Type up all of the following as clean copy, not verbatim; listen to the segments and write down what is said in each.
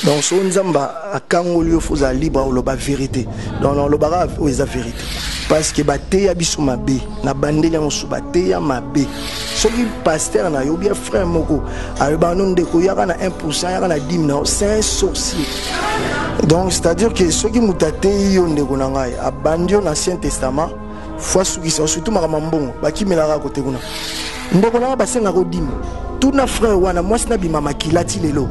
Donc so Nzambe akangoli yo, faut ozala libre oloba vérité. Donc olobaka oyo eza vérité, parce que bateya biso mabe na bandeli yango so bateya mabe. Soki pasteur na yo bien frère moko alobaka no ndeko yaka na 1%, yaka na dime na yo, c'est un sorcier. Donc c'est à dire que soki moto ateyi yo, ndeko na ngai, abandi yo na Ancien Testament, fo asukisa. Surtout makambo ya mbongo, bakimelaka kote kuna, ndeko na ngai, basengaka odime. Tuna frère wana, mwasi nabima makila ti lelo,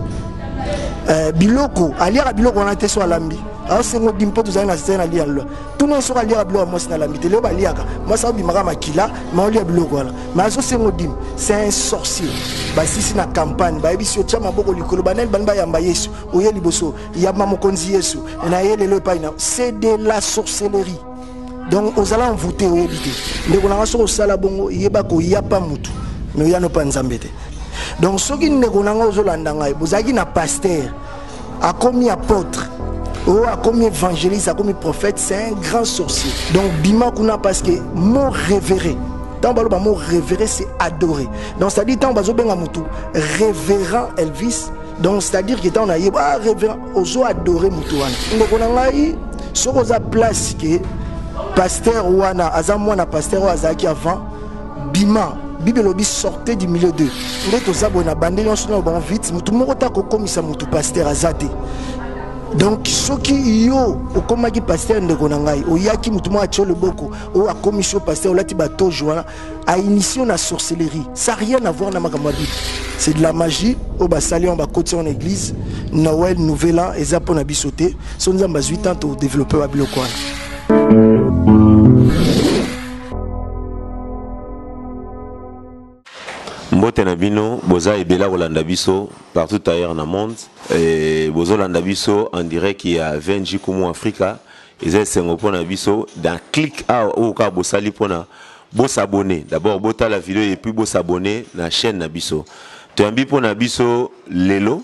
biloko aliaka biloko wana te. So alambi, aosenga odime mpo tozali na se na lia lwa. Tuna soki aliaka biloko ya mwasi nalambi te. Lelo baliaka mwasi aobimaka makila, ma olia biloko wana, ma azosenga odime, c'est un sorcier. Basisi na campagne, bayebisi yo tia maboko likolo, banani bani bayamba Yesu, oye liboso, yamba mokonzi Yesu na ye lelo epai na. C'est de la sorcellerie. Donc ozala envoûté, oyebi te. Ndeko nanga, soki osala bongo, yeba koya pa mutu, mais oya no pa Nzambe te. Donc soki ndeko nanga ozolanda ngai, bozalaki na pasteur, akomi apôtre, oyo akomi évangéliste, akomi prophète, c'est un grand sorcier. Donc bima kuna, parce que mot révéré, ntango baloba mot révéré, c'est adorer. Donc c'est à dire ntango bazobenga motu révérend Elvis, donc c'est à dire que ntango nayeba, ah, révérend, ozo adorer motu wana. Ndeko na ngai, soki oza place ke pasteur wana aza mwana pasteur oyo azalaki avant, bima. Bible elobi: "Sortez du milieu d'eux." Nde toza boye na bande nyonso na bango vite, motu moko ta kokomisa motu pasteur aza te. Donc soki yo okomaki pasteur, ndeko na ngai, oyaki, motu moko atie loboko, oyo akomisi yo pasteur, olati batoge wana, ainitié na sorcellerie. Ça rien à voir na makambo ya Bible, c'est de la magie oyo basali yango, bakoti yango na église. Noël, Nouvel An eza mpo na biso te. So Nzambe azwi temps, todéveloppe babiloko wana. Mbote na bino, boza ebele kolanda biso partout ailleurs na monde. Bozolanda biso en direct ya VNG Kumu Africa. Eza esengo mpona biso. Dans clic awa oyo kaka bosali mpona bosabonner d'abord, botala video et puis bosabonner na chaîne na biso. Toyambi mpona biso lelo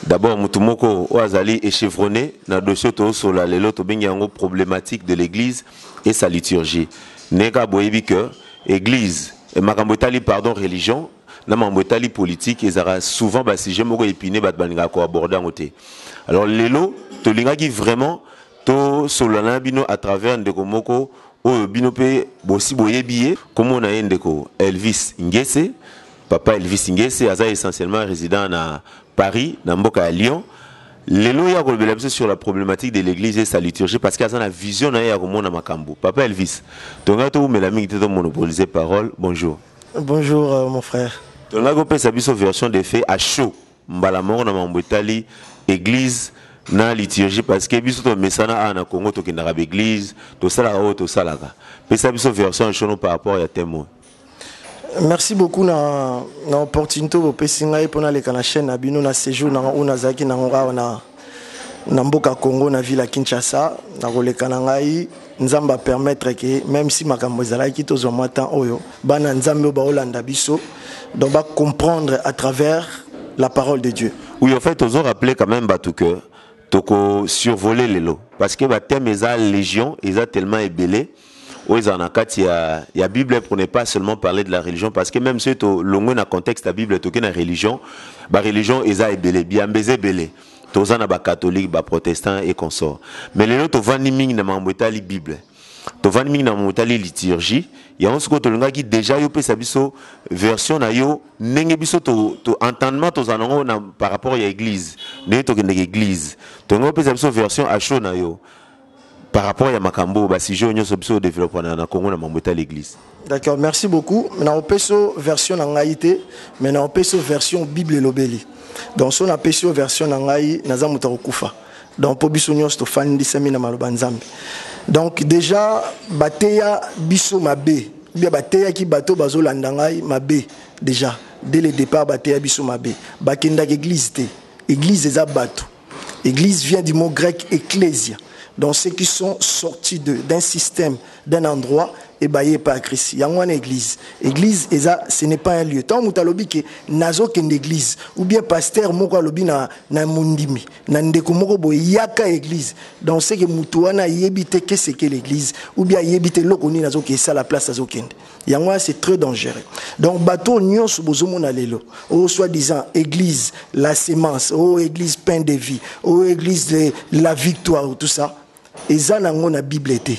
d'abord motu moko oyo azali echevronné na dossier tozosola lelo, tobengi yango problématique de l'église et sa liturgie. Ndenge kaka boyebi que église, makambo etali, pardon, religion na makambo etali politique ezalaka souvent basujet moko épine, bato balingaka koaborder yango te. Alors lelo tolingaki vraiment tosolola na bino à travers ndeko moko oyo bino mpe bosi boyebi ye. Komona ye ndeko Elvis Ngese. Papa Elvis Ngese aza essentiellement résident na Paris, na mboka ya Lyon. Lelo ya kolobela biso sur la problématique de l'église et sa liturgie, parce que aza na vision na ye ya komona makambo. Papa Elvis, tongaki toumela mingi te, tomonopoliser parole. Bonjour. Bonjour, mon frère. Tongaki kopesa biso version de fait à chaud mbala moko na makambo etali église na liturgie, parce que biso tomesana awa na Congo, tokendaka baeglise, tosalaka oyo tosalaka. Pesa biso version ya chaud par rapport ya témoin. Merci beaucoup na opportunité bopesi ngai mpona aleka na chaîne na bino. Na séjour nanga oyo nazalaki nango awa na mboka Congo, na ville ya Kinshasa, nakoleka na ngai. Nzambe apermettre ke même si makambo ezalaki, tozwa mwa temps oyo bana Nzambe oyo baolanda biso, donc bacomprendre à travers la parole de Dieu. Oui, en fait tozo rappeler quand même bato que toko survoler lelo, parce que bathème eza légion, eza tellement ebele oyo ezala na kati ya Bible, pour ne pas seulement parler de la religion, parce que même soki tolongwe na contexte ya Bible, toke na religion, bareligion eza ebele, biyamba eza ebele, toza na bacatholique, baprotestant et consort. Mais lelo tovandi mingi na makambo etali Bible, tovandi mingi na makambo etali liturgie. Yango sikoyo tolingaki déjà yo opesa biso version na yo, ndenge biso to entendement tozala nango na par rapport ya église, ndenge tokendeka église. Tolingi opesa biso version à chaud na yo par rapport ya makambo, basujet oyo nyonso biso odéveloppe na Congo na mambo etali église. D'accord, merci beaucoup. Naopesa version na ngai te, mais naopesa version Bible elobeli. Donc so napesi yo version na ngai, naza moto akokufa. Donc mpo biso nyonso tofandisami na maloba Nzambe. Donc déjà bateya biso mabe, bien bateyaki bato bazolanda ngai mabe. Déjà dès le départ bateya biso mabe, bakendaka église te. Église eza bato. Église vient du mot grec ecclésia, donc ceux qui sont sortis d'un système, d'un endroit. E baye epai ya Christ. Yango wana église. Église eza, ce n'est pas un lieu. Ntango moto alobi ke nazokende église, ou bien pasteur moko alobi na mondimi na ndeko moko boye, yaka église, donc c'est que moto wana ayebi te qu'est-ce que l'église, ou bien ayebi te eloko nini azokende esala place azokende. Yango wana c'est très dangereux. Donc bato nyonso bozomona lelo oyo soi-disant église La Semence, oyo église Pain de Vie, oyo église de la Victoire, tout ça eza nango na Bible te.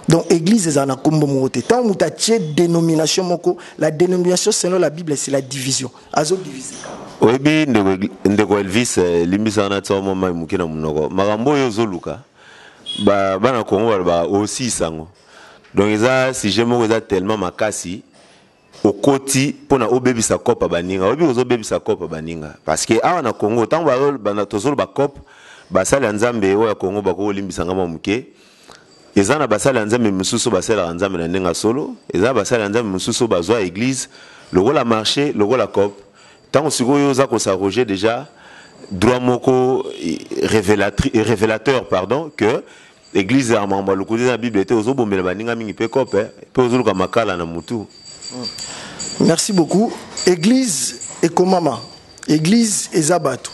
Donc église ezala na nkombo moko te. Ntango moto atie dénomination moko, la dénomination selon la Bible, c'est la division, azodivise. Oyebi, ndeko Elvis, limbisaka na tia mwa mai moke na monoko. Makambo oyo ozoluka, bana Kongo balobaka osisa yango. Donc eza sujet moko eza tellement makasi, okoti mpona obebisa kopa baninga. Oyebi, ozobebisa kopa baninga, parce que awa na Congo, ntango tozoloba cope, basali ya Nzambe oyo ya Congo bakolimbisa nga mwa moke. Eza na basali ya Nzambe mosusu basalelaka Nzambe na ndenge ya solo, eza na basali ya Nzambe mosusu bazwa église lokola marché, lokola cope. Ntango sikoyo oza kos'arroger déjà droit moko révélateur, pardon, que église ya makambo ya lokuta eza na Bible te, ozobombela baninga mingi mpe cope, mpe ozoluka makala na mutu. Merci beaucoup. Église ekomama, église eza bato,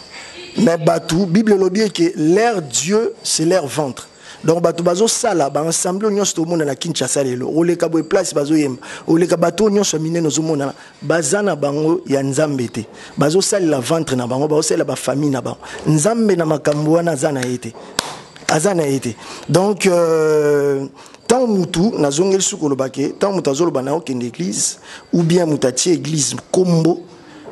mais bato, Bible elobi eke leur Dieu, c'est leur ventre. Donc bato bazosala baensemble nyonso tomona na Kinshasa lelo, oleka boye place bazoyemba, oleka bato nyonso ya minene ozomonana, baza na bango ya Nzambe te. Bazosalela ventre na bango, bazosalela bafamille na bango. Nzambe na makambo wana aza na ye te, aza na ye te. Donc ntango mutu, nazongeli suki koloba ke ntango moto azoloba na okende église, ou bien moto atie église kombo,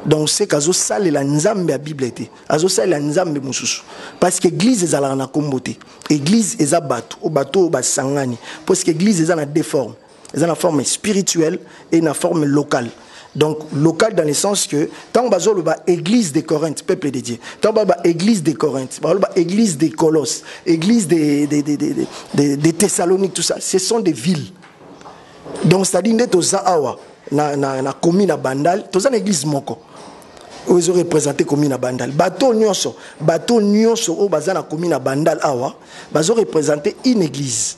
donc c'est qu'azosalela Nzambe ya Bible te, azosalela nzambe mosusu, parce que église ezalaka na kombo te. Église eza bato, oyo bato oyo basangani, parce que église eza na deux formes: eza na forme spirituelle et na forme locale. Donc local dans le sens que ntango bazoloba église de Corinthe, peuple de Dieu, ntango baloba église de Corinthe, baloba église de Colosse, église de Thessalonique, tout ça, ce sont des villes. Donc c'est-à-dire nde toza awa na commune na Bandal, toza na église moko oyo ezoreprésente commune na Bandal. Bato nyonso oyo baza na commune na Bandal awa bazoreprésente une église.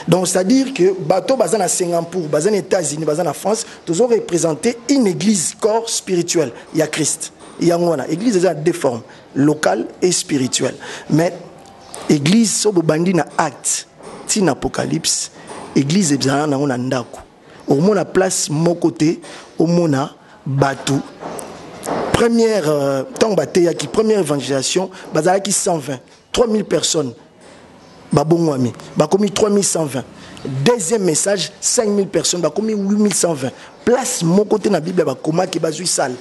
Donc c'est-à-dire que bato baza na Singapour, baza na États-Unis, baza na France, tozoreprésente une église, corps spirituel ya Christ. Yango wana église eza na deux formes, locale et spirituelle. Mais église, so bobandi na Acte ntina Apocalypse, église ezala nango na ndako, okomona place moko te omona bato. Première ntango bateyaki première évangélisation, bazalaki 120, 3000 personnes babongwami, bakomi 3120. Deuxième message, 5000 personnes, bakomi 8120. Place moko te na Bible bakomaki bazwi salle,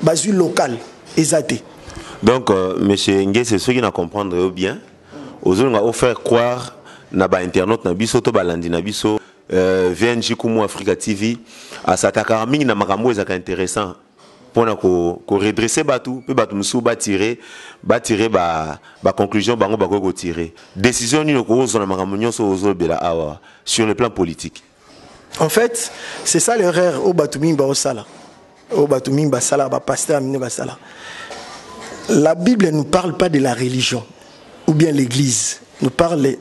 bazwi local, eza te. Donc monsieur Ngese, soki na comprendre yo bien, ozolinga ofaire croire na bainternaute na biso to balandi na biso VNG Kumu Africa TV asatakaka mingi na makambo oyo ezalaka intéressant mpona koredresser bato, mpe bato mosusu batire baconclusion ba bango bakoki kotire décision nini okozwa na makambo nyonso ozolobela awa sur le plan politique. En fait, c'est ça l'erreur oyo bato mingi baosala, oyo bato mingi basala, bapasteur mingi basala. La Bible ne nous parle pas de la religion ou bien l'église, nous parle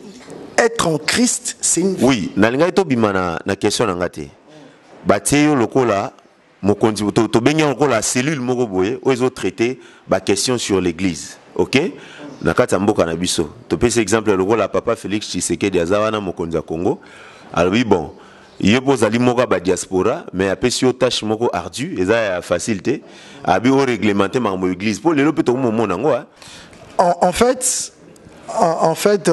être en Christ, c'est une Oui, nalingaki tobima na question na nga te. Batie yo lokola mokonzi, tobengi yango lokola cellule moko boye oyo ezotraite baquestion sur l'église, ok, na kati ya mboka na biso. Topesi exemple lokola papa Félix Tshisekedi aza wana, mokonzi ya Congo, alobi bon, ye mpo ozali moko ya badiaspora, mais apesi yo tâche moko ardu, eza ya facile te, abi oréglemente makambo ya église, mpo lelo mpe tokomomona yango. En fait,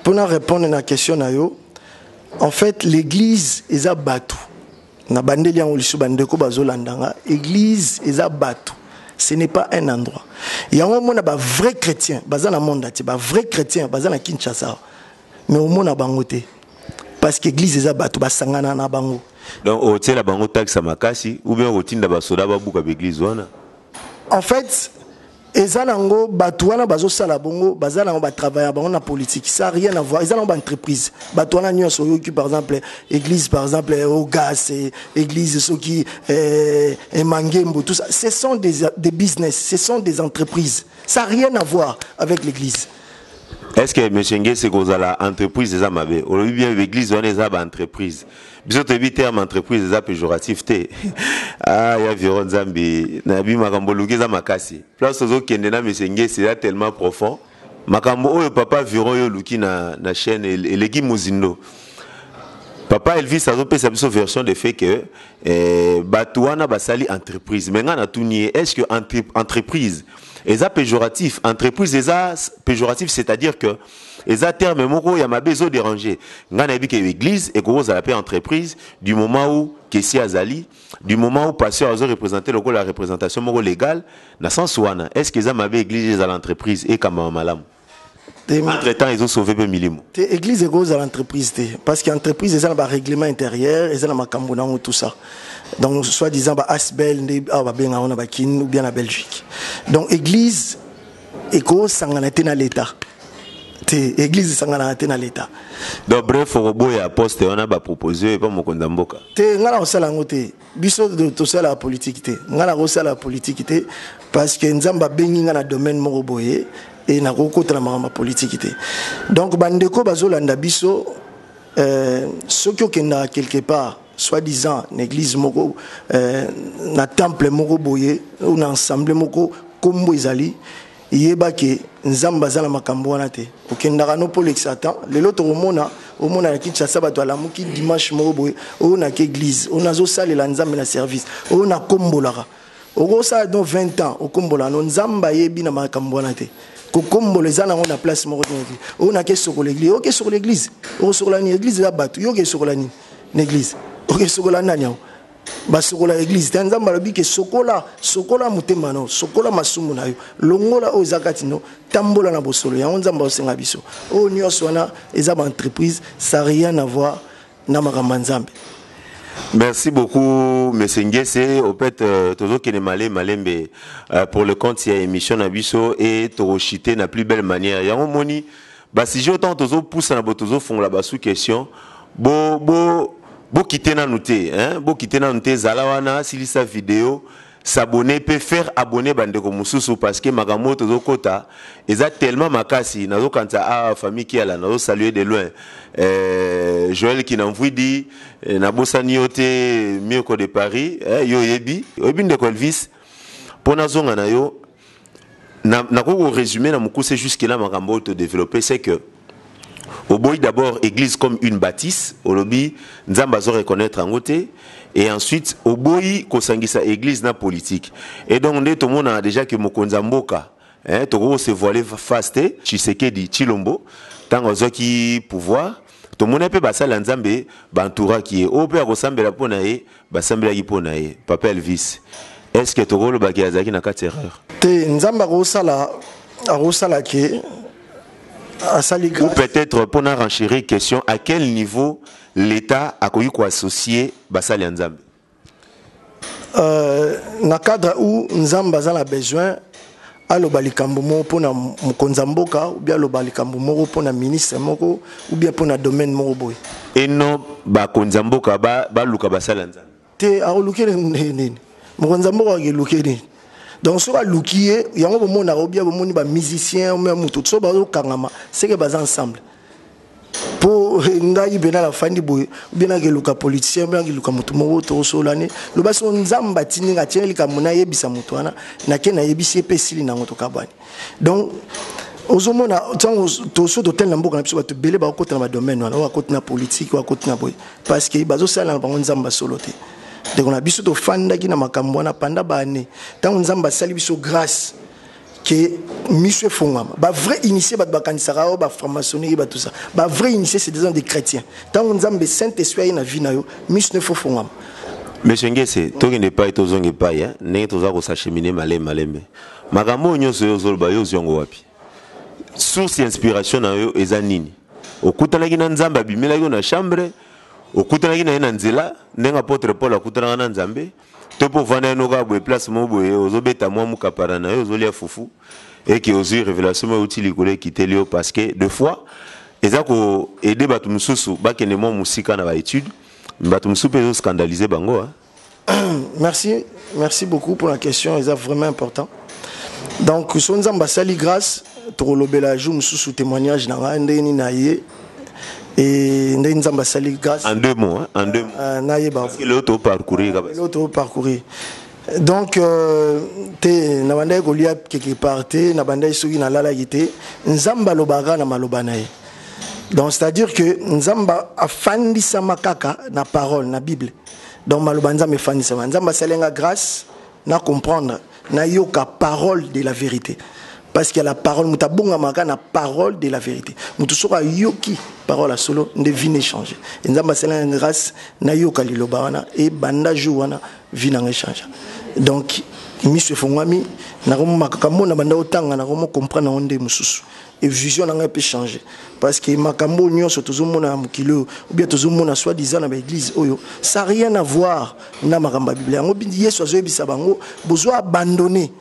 pour répondre à la question na yo, en fait, l'église eza bato. Na bandeli yango lisusu, bandeko bazolanda nga, église eza bato, ce n'est pas un endroit. Yango omona bavrai chrétien baza na monde entier, bavrai chrétien baza na Kinshasa, mais omona bango te, parce que église eza bato basangana na bango. Donc otiela bango taxe ya makasi ou bien okotinda basoda babuka baeglise wana? En fait, eza nango bato wana bazosala bongo, baza nango batravaille bango na politique, ça rien à voir. Eza nango baentreprise. Bato wana nyonso oyoki, par exemple église, par exemple Ogas, église soki Emangembo, tout ça, ce sont des business, ce sont des entreprises, ça n'a rien à voir avec l'église. Est ce que monsieur Ngese kozala entreprise eza mabe? Olobi bien église wana eza ba entreprise. Biso toyebi terme entreprise eza péjoratif te. Ah ya Viro Nzambi, nayebi makambo oluki eza makasi. Place ozokende na monsieur Ngese eza tellement profond. Makambo oyo papa Viro oyo oluki na, na chaîne eleki mozindo. Papa Elvis azopesa biso version de fait que eh, bato wana basali entreprise. Mais nga natuni ye, est-ce que entreprise eza péjoratif? Entreprise eza péjoratif, c'est-à-dire que eza terme moko ya mabe ezo déranger. Nga nayebi ke église ekokozala pe entreprise du moment où caissier azali, du moment où pasteur azo représenter lokola représentation moko légale na sens wana. Est-ce que eza mabe église ezala entreprise ekambama malamu? Entre temps ezo sauver pe milimo. Te, église ekozala entreprise te, parce que entreprise eza na ba règlement intérieur, eza na makambo nango, tout ça. Donc soit disant ba asbel nde awa babengaka yango na bakine ou bien na Belgique. Donc église ekosangana te na l'état te, église esanganaka te na l'état. Donc bref, okoboya poste wana bapropose oyo epa mokonzi ya mboka? Te, ngai nakosala yango te. Biso tosalaka politike te. Ngai nakosala politike te parce que Nzambe abengi ngai na domaine moko boye e nakokota na makambo ya politike te. Donc bandeko bazolanda biso, soki okendaka quelque part, soit disant na église moko, na temple moko boye ou na ensemble moko, kombo ezali, yeba ke Nzambe aza na makambo wana te. Okendaka no mpo olekisa temps. Lelo tokomona, omona na Kinshasa bato alamuki dimanche moko boye, oyo nake église, oyo nazosalela Nzambe na service, oyo nakombolaka. Okosala donc 20 ans okombola no, Nzambe ayebi na makambo wana te. Kokombola eza nango na place moko te. Oyo nake sokola église, oke sokola église, okosokola nini? Église eza bato, yo oke sokola nini na église? Oke sokola nani yango? Basokola église te. Nzambe alobi ke sokola, sokola motema na yo, sokola masumu na yo, longola oyo eza kati no, tambola na bosolo. Yango Nzambe aosenga biso. Oyo nyonso wana eza baentreprise, ça rien à voir na makambo ya Nzambe. Merci beaucoup, monsieur Ngese. Au fait, tozokende male malembe pour le compte ya émission na biso et torochiter na plus belle manière. Yango moni ba sujet autant tozopusa na bo tozofongola ba sous question. Bo bo bo quitter nanu te, hein? Bo quitter nanu te, zala wana silisa vidéo, s'abonner pe faire abonner bandeko mususu parce que makambo tozokota eza tellement makasi. Nazokanisa a famille Kiala, nazo saluer de loin. Joël Kinamvwidi, nabosani yo te, Mirko de Paris, yo yebi, oyebi ndeko Elvis, pona zonga na yo, nakoki korésumer na mokuse jusque là makambo oyo todévelopper, c'est que oboyi d'abord église comme une bâtisse, olobi Nzambe azo reconnaître yango te, et ensuite oboyi kosangisa église na politique. Et donc nde tomona déjà que mokonzi ya mboka, hein, tokoki se voiler face te, Tshisekedi Tshilombo ntango azwaki pouvoir, tomoni mpe basali ya Nzambe bantouraki ye, oyo mpe akosambela mpo na ye, basambelaki mpo na ye. Papa Elvis, est ce que tokolobaki azalaki na kati erreur? Te, Nzambe akosala, akosala ke asali. Ou peut-être pour na renchérir question, à quel niveau l'État akoki koassocier basali ya Nzambe? Na cadre où Nzambe aza na besoin aloba likambo moko mpona mokonzi ya mboka, ou bien aloba likambo moko mpona ministre moko, ou bien mpona domaine moko boye. Et non bakonzi ya mboka baluka basali ya Nzambe. Te, akoluki nini? Mokonzi ya mboka akeluki nini? Donc soki aluki ye yango, bomonaka obia bomoni bamusicien omea motu so bazokangama seke baza ensemble. Mpo ngai mpena nafandi boye, obia nakeluka politicien, obia nakeluka motu moko, tokosolani, loba so Nzambe atindi nga, atie likambo, nayebisa motu wana, nake nayebisi ye mpe esili nango, tokabwani. Donc ozomona ntango toso totali na mboka na biso, bato ebele bakokota na badomaine wana, oyo akoti na politike, oyo akoti na boye, parce que bazosalela na bango Nzambe basolo te. Ndeko na biso, tofandaki na makambo wana panda baane. Ntango Nzambe asali biso grâce ke miso efongwama, bavrai initié, bato bakanisaka oyo bafranc-maçonnerie, bato ça, bavrai initié, c'est des gens des chrétiens. Ntango Nzambe Saint Esprit aye na vie na yo, miso no efo fongwama. Monsieur Ngese, tokende epai, tozonga epai ndenge toza kosacheminer malembe malembe. Makambo oyo nyonso oyo ozoloba, yo ozwi yango wapi? Source ya inspiration na yo eza nini? Okutanaki na Nzambe, abimelaki yo na chambre, okutanaki na ye na nzela ndenge apôtre Paul akutanaka na Nzambe, to mpo ovanda ye noka boye place moko boye, ozobeta mwa mokapara na yo, ozolia fufu, eke ozwi révélation moko euti likolo, ekiteli yo? Parce que deux fois eza koaider bato mosusu bakende mwa mosika na baétude, bato mosusu mpe ezoscandaliser bango, hein? Merci, merci beaucoup pour la question, c'est vraiment important. Donc so Nzambe asali grâce, Tokolobela jour mosusu témoignage na ngai, ndenge nini na ye e ndenge Nzambe asali grâce. En deux mots, hein? En deux mots. Nayeba. Parce que lelo toparcourir kaka. Lelo toparcourir. Donc te, nabandaki kolia quelque part te, nabandaki soki nalalaki te. Nzambe alobaka na maloba na ye. Donc c'est à dire que Nzambe afandisama kaka na parole, na Bible. Donc maloba Nzambe efandisama. Nzambe asalenga grâce na comprendre, nayoka parole de la vérité, parce que la parole, moto abongamaka na parole de la vérité. Moto soki ayoki parole ya solo nde vie na échange. Nzambe asalenga grâce nayoka liloba wana e banda jour wana vie nanga échange. Donc miso efongwami, nakomakambo na banda otanga, nakomo comprendre yango nde mosusu e vision na ngai mpe changer, parce que makambo nyonso tozomona na mokili oyo ou bien tozomona soi disant na baeglise oyo, ça rien à voir na makambo ya Biblia. Yango Yesu azoyebisa bango: bozwa abandonné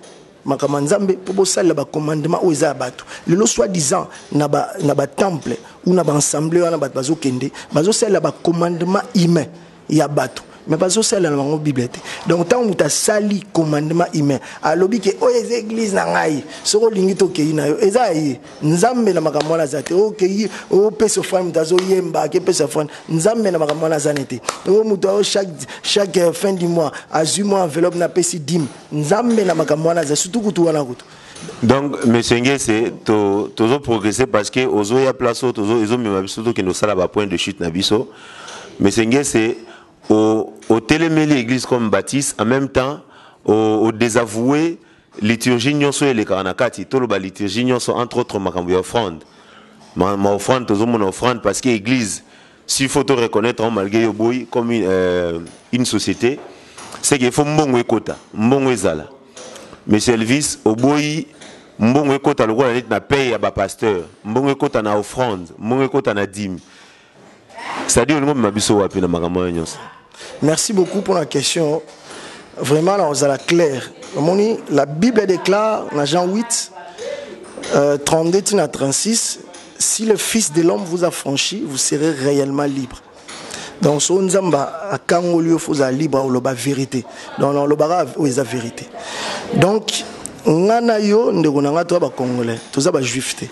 makambo ya Nzambe mpo bosalela bacommandement oyo eza ya bato. Lelo soi disant na batemple ou na baassemblée wana, bato bazokende, bazosalela bacommandement humain ya bato, mais bazosalela na bango Bible te. Donc ntango moto asali commandement humain, alobi ke oyo eza église na ngai, soki olingi tokei na yo, eza ya ye. Nzambe na makambo wana aza te. Okei, opesa offrande, moto azoyemba, akepesa offrande. Nzambe na makambo wana aza ne te. Oyo moto ayo chaque fin du mois azwi mwa enveloppe, napesi dîme. Nzambe na makambo wana aza surtout kutu wana kutu. Donc monsieur Ngese, tozo progresser parce que ozoya place oyo tozo ezomema biso, tokende osala bapoint de chute na biso. Monsieur Ngese, otelemeli église comme Baptiste, en même temps odésavoué liturgie nyonso elekaka na kati. Toloba liturgie nyonso, entre autres makambo ya offrande. Ma offrande, tozomona offrande parce que église, s'il faut te reconnaître, hein, malgré yo boy, comme une société, c'est qu'il faut mbongo ekota, mbongo ezala. Monsieur Elvis, oboyi mbongo ekota lokola neti na paye ya bapasteur, mbongo ekota na offrande, mbongo ekota na dîme. C'est-à-dire olingo mema biso wapi na makambo oyo nyonso? Merci beaucoup pour la question. Vraiment, là, on a clair. Omoni, la Bible déclare dans Jean 8, 32 à 36, si le Fils de l'homme vous affranchit, vous serez réellement libre. Donc, so Nzambe akangoli yo, faut libre oloba vérité. Donc, olobaka oyo eza vérité. Donc, nga na yo, ndeko na nga, toza ba Congolais, toza ba Juif te.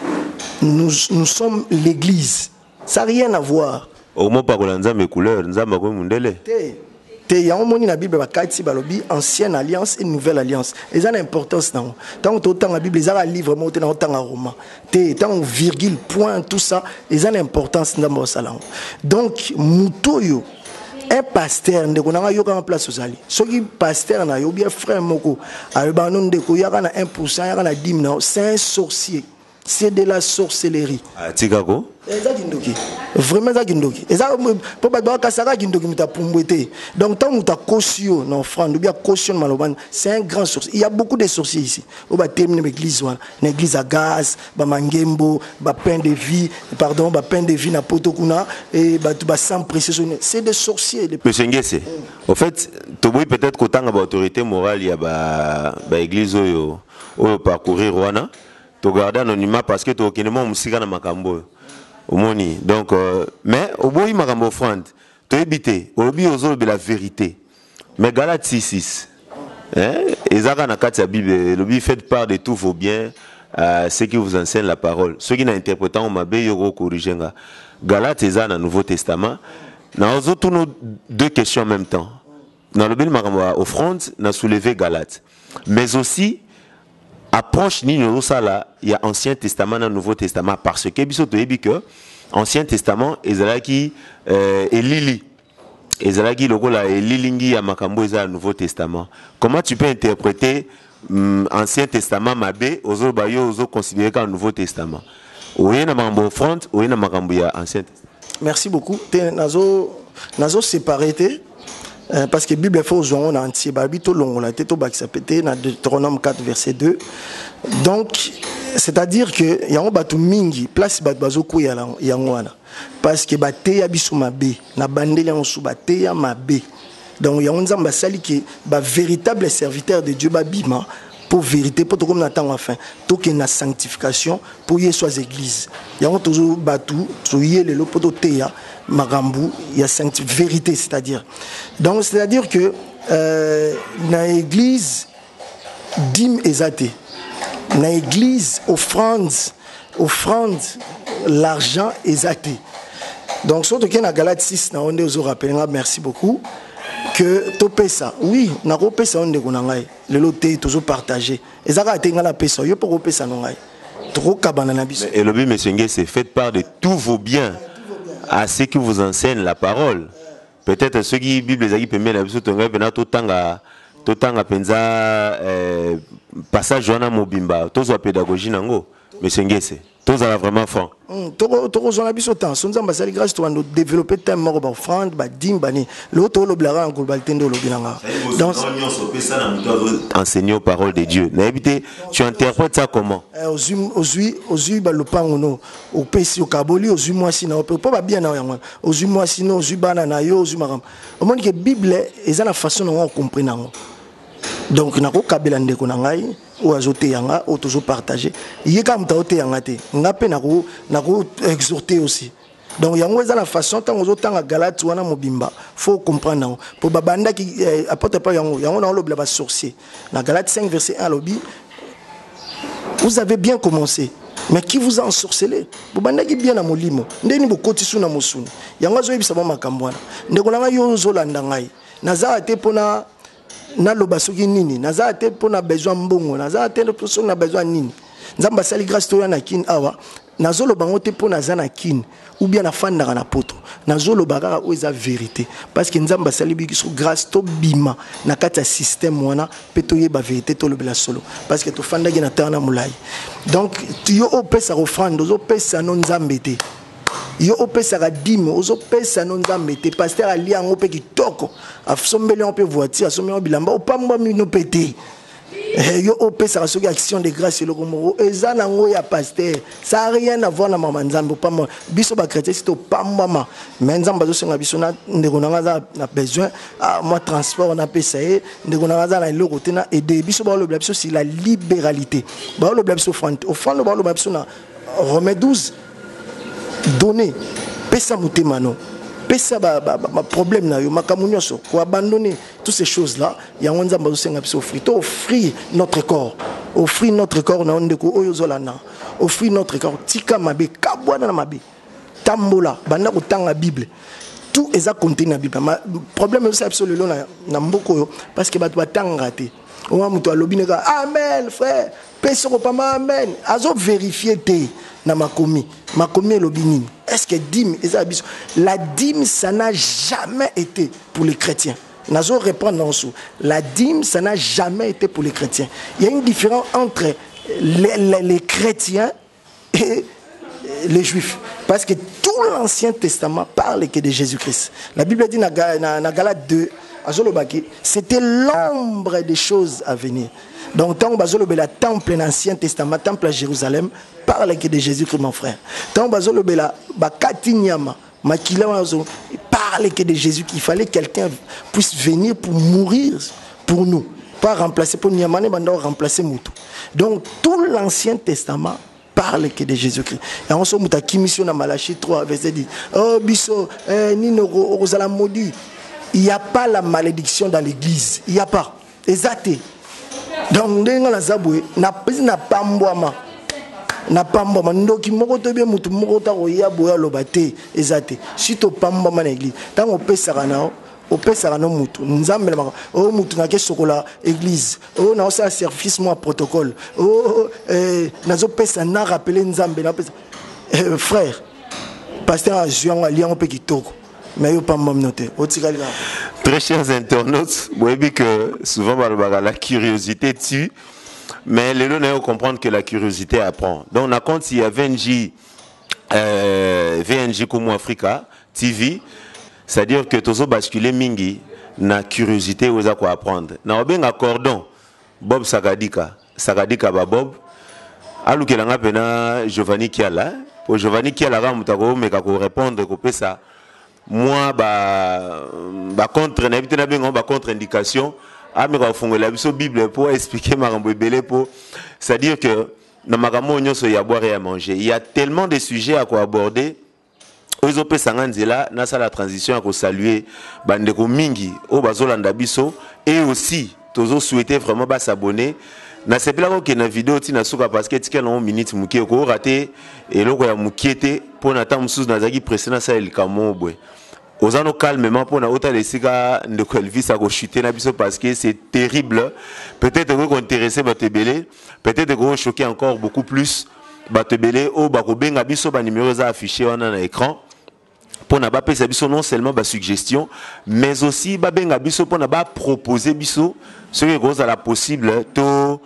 Nous, nous sommes l'église. Ça n'a rien à voir. Okomopakola Nzambe couleur, Nzambe akomi mundele. Te te, yango moni na Bible bakati, balobi ancienne alliance et nouvelle alliance. Eza na importance nango. Ntango totanga Bible, ezaka livre moko te na otanga roman te. Ntango virgule, point, tout ça eza na importance. Nzambe osala yango. Donc moto oyo, un pasteur, ndeko nanga, yokanga place ozali. Soki pasteur na yo bien, frère moko alobaka no, ndeko, yaka na 1, yaka na dîme na yo, c'est un sorcier, c'est de la sorcellerie. Atikako. Eza kindoki, vraiment eza kindoki. Eza mpo bato bakasaka kindoki, moto apumbwe te. Donc ntango moto akosi yo na offrande ou bien akosi yo na maloba, c'est un grand sorcier. Il y a beaucoup de sorciers ici oyo batemi na baeglise wana, na église ya gaz, bamangembo, bapain de vie, pardon, bapain de vie na poto kuna e bato basang précieux, c'est des sorciers. Monsieur Ngese, au fait toboyi peut-être kotanga baautorité morale ya baéglise oyo oyo parcourir wana, togarde anonymat parce que tokokende mwa mosika na makambo oyo omoni. Donc mais oboyi makambo offrande, toyebi te. Olobi ozolobela vérité, mais Galate 6, hein, ezaka na kati ya Bible, elobi: faites part de tous vos biens à ceux qui vous enseignent la parole. Soki na interprétant mabe, yo kocorrige nga. Galate eza na Nouveau Testament. Na ozotuna deux questions en même temps. Nalobeli makambo ya offrande, na soulever Galate, mais aussi approche nini ozosala ya Ancien Testament na Nouveau Testament, parce que biso toyebi que Ancien Testament ezalaki elili, ezalaki lokola elilingi ya makambo eza ya Nouveau Testament. Comment tu peux interpréter Ancien Testament mabe? Ozoloba yo ozoconsidere kaka Nouveau Testament, oye na makambo offrande, oye na makambo ya Ancien Testament. Merci beaucoup. Te, nazo séparé te, parce que Bible faut ozwa yango na entier. Balobi tolongola te, tobakisa pe te, na Deutéronome 4 verset 2. Donc c'est-à-dire que yango bato mingi, place bato bazokwea yango wana, parce que bateya biso mabe. Na bandeli yango su, bateya mabe. Donc yango Nzambe asali ke bavéritable serviteur de Dieu babima pour vérité, mpo tokomi na ntango ya fin, tokende na sanctification mpo Yesu aza église. Yango tozo bato toye lelo mpo toteya makambo ya vérité. C'est-à-dire, donc c'est-à-dire que na église, dîme eza te. Na église, offrande, offrande, l'argent eza te. Donc soki tokei na Galate 6 na yo nde ozorapele nga, merci beaucoup, que topesa. Oui, nakopesa yo, ndeko na ngai, lelo te, tozopartage. Eza kaka te ngai napesa yo mpo kopesa no ngai, tokokabana na biso. Elobi monsieur Ngese, faites part de tous vos biens à ceux qui vous enseignent la parole. Peut-être soki Bible ezalaki pembeni na biso, tongai mpena totanga, totanga mpenza passage wana mobimba, tozwa pédagogie nango. Monsieur Ngese, tozala vraiment franc. Tokozwa na biso temps. So Nzambe asali grâce, tobanda développer thème moko, baoffrande, badîme, bani. Lelo tolobelaka na globalité nde olobi na nga. Donc enseigner parole de Dieu, nayebi te, tu interprètes ça comment? Ozwi balopango no, opesi, okaboli, ozwi mwasi na yo mpe mpo babia na yo yango wana, ozwi mwasi no, ozwi bana na yo, ozwi makambo. Omoni ke Bible eza na façon nango ocomprendre yango. Donc nakokabela ndeko na ngai oyo azoteya nga, oyo tozopartage. Ye kaka moto azoteya nga te, nga mpe nako exhorter aussi. Donc yango eza na façon, ntango ozotanga Galate wana mobimba, faut comprendre yango mpo babandaki apôtre Paul. Yango naolobela basorcier na Galate 5 verset 1, alobi: "Vous avez bien commencé, mais qui vous a ensorcelé?" Bobandaki bien na molimo, ndeni bokoti su na mosuni. Yango azoyebisa ba makambo wana. Ndeko na ngai, yo ozolanda ngai, nazala te mpona naloba soki nini, nazala te mpona besoin mbongo, nazala te soki na besoin nini. Nzambe asali grâce, toya na Kine awa. Nazoloba yango te mpo naza na Kine ou bien nafandaka na Poto. Nazoloba kaka oyo eza vérité, parce que Nzambe asali biso grâce, tobima na kati ya système wana mpe toyeba vérité, tolobela solo, parce que tofandaki na terre na molai. Donc yo opesaka offrande, ozopesa no Nzambe te. Yo opesaka dîme, ozopesa no Nzambe te. Pasteur alia yango mpe kitoko, asombeli yango mpe voiture, asombeli yango bilamba, opambwami no mpe te. Yo opesaka soki action de grâce, eloko moko eza nango ya pasteur, ça a rien à voir na mama Nzambe. Opambwa biso bachrétien, si topambwama, mais Nzambe azosenga biso na ndeko na nga aza na besoin, ah, mwa transport napesa ye, ndeko na nga aza na eloko te, na aide. Biso baolobela biso si la libéralité, baolobela biso offrande, offrande baolobela biso na Romain 12, donner, pesa motema no, pesa baproblème na yo, makambo nyonso, koabandonner toutes ces choses là. Yango Nzambe azosenga biso offrir, to offrir notre corps, offrir notre corps na yo. Ndeko oyo ozolanda, offrir notre corps, tika mabe, kabwana na mabe, tambola, banda kotanga Bible. Tout eza contenu na Bible. Problème ezosala biso lelo na mboka oyo, parce que bato batangaka te. Owa moto alobi neka amen, frère, mpe soko pamba amen, azoverifie te na makomi. Makomi elobi nini? Est ce que dîme eza ya biso? La dîme, ça n'a jamais été pour les chrétiens. Nazo reprendre nanso: la dîme, ça n'a jamais été pour les chrétiens. Il y a une différence entre les chrétiens et les juifs, parce que tout l'Ancien Testament parle que de Jésus-Christ. La Bible dit na Galate 2, azolobaki c'était l'ombre des choses à venir. Donc ntango bazolobela temple na Ancien Testament, temple à Jérusalem, parle que de Jésus-Christ, mon frère. Ntango bazolobela bakati nyama, makila wana, parle que de Jésus, qu'il fallait quelqu'un puisse venir pour mourir pour nous, pas remplacer, pour nyama ne banda remplacer mutu. Donc tout l'Ancien Testament parle que de Jésus-Christ. Yango so moto akimisi yo na Malachi 3 verset 10, oh biso nini, okozala maudit. Il y a pas la malédiction dans l'église, il y a pas, eza te. Donc ndenge nga naza boye, napesi, napambwama, napambwama. Ndoki moko to bie motu moko ta koya boye aloba te, eza te. Si topambwama na église, ntango opesaka na yo, opesaka no mutu Nzambe na makambo oyo mutu nake sokola église oyo, naosala service mwa protocole oyo, nazopesa na rappeler Nzambe, napesa frère pasteur azwi yango, ali yango mpe kitoko, mais yo pambwami te, otikali kaka. Très chers internautes, vous voyez que souvent balobaka la curiosité tue, mais lelo nayo comprendre que la curiosité apprend. Donc na compte il y a VNJ, VNJ Kumu Africa TV, c'est-à-dire que tozo basculer mingi na curiosité oza ko apprendre. Na obenga cordon Bob Sakadika, Sakadika ba Bob alukelanga pena Giovanni Kiala, po Giovanni Kiala ka moto akomeka ko répondre, kopesa moi ba contre, nayebi te nabenga ba contre indication, ameka kofongolela biso Bible po expliquer makambo ebele, po c'est-à-dire que na makambo oyo nyonso ya boire et à manger, il y a tellement de sujets à koaborder. Oyo ezopesanga nzela nasala transition ya kosaluer bandeko mingi oyo bazolanda biso et aussi tozosouhaiter vraiment bas'abonner. Nasepelaka kokende na video ti na suka parce que etikala nango minute moke, okorater eloko ya moke te mpo na ntango mosusu nazalaki presse nasala likambo moko boye. Oza no calmement mpona otala esika ndeko Elvis akochute na biso parce que c'est terrible. Peut-être okoki kointeresse bato ebele, peut-être ekoki choquer encore beaucoup plus bato ebele oyo bakobenga biso. Banimero eza affiché wana na écran mpona bapesa biso non seulement basuggestion, mais aussi babenga biso mpona bapropose biso soki ekozala possible to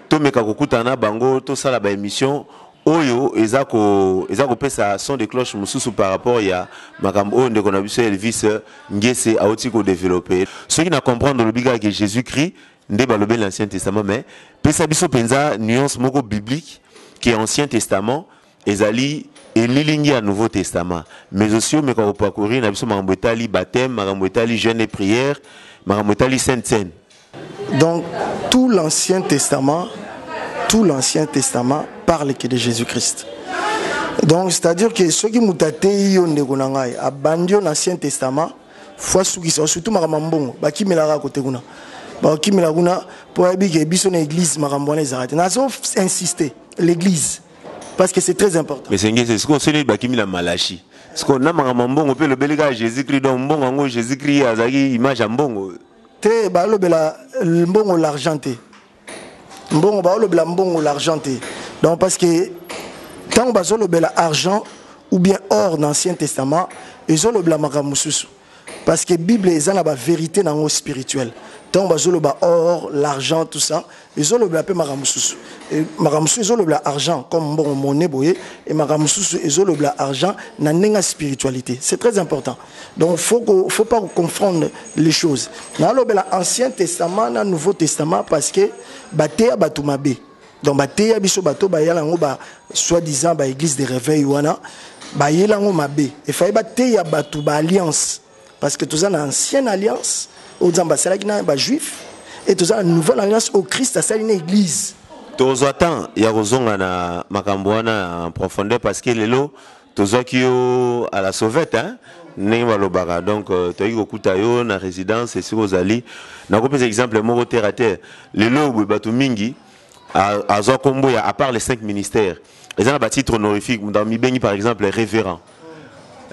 tomeka kokutana na bango, tosala baémission oyo eza ko eza kopesa son de cloche mosusu par rapport ya makambo oyo ndeko na biso Elvis Ngese auti kodévelopper. Soki na comprendre, olobi kaka ke Jésus Christ nde balobeli l'Ancien Testament, mais pesa biso mpenza nuance moko biblique ke Ancien Testament ezali elilingi ya Nouveau Testament, mais aussi omeka koparcourir na biso makambo etali baptême, makambo etali jeûne et prière, makambo etali sainte cène. Donc tout l'Ancien Testament, tout l'Ancien Testament parle que de Jésus-Christ. Donc c'est-à-dire que soki moto ateyi yo, ndeko na ngai, abandi yo na Ancien Testament, faut asukisa. Surtout makambo ya mbongo, bakimelaka kote kuna, bakokimela kuna mpo ayebi ke biso na église makambo wana ezalaka te. Nazo insister l'église parce que c'est très important. Mais Ngese, sikoyo soki bakimi na Malachi, sikoyo na makambo ya mbongo mpe elobeli kaka Jésus Christ, donc mbongo yango, Jésus Christ azalaki image ya mbongo? Te, balobela mbongo l'argent te. Mbongo, baolobela mbongo l'argent te. Donc parce que ntango bazolobela argent ou bien or dans Ancien Testament, ezolobela makambo mosusu, parce que Bible eza na bavérité nango spirituelle. Ntango bazoloba or, l'argent, tout ça, ezolobela mpe makambo mosusu. Makambo mosusu ezolobela argent comme mbongo, monnaie boye, e makambo mosusu ezolobela argent na ndenge ya spiritualité. C'est très important. Donc faut pas confondre les choses. Nalobela Ancien Testament na Nouveau Testament parce que bateya bato mabe. Donc bateya biso bato bayala yango ba soi-disant ba église de réveil wana, bayela yango mabe. Efallait bateya bato ba alliance, parce que toza na ancienne alliance oyo Nzambe asalaki na bajuif et toza na nouvelle alliance oyo Christ asali na église. Tozwa temps ya kozonga na makambo wana en profondeur parce que lelo tozwaki yo à la sauvette, hein? Ndenge balobaka. Donc toyaki kokuta yo na résidence esika ozali. Nakopesa exemple moko terre à terre. Lelo boye bato mingi azwa nkombo ya, à part les cinq ministères, eza na batitre honorifique. Moto amibengi par exemple révérend,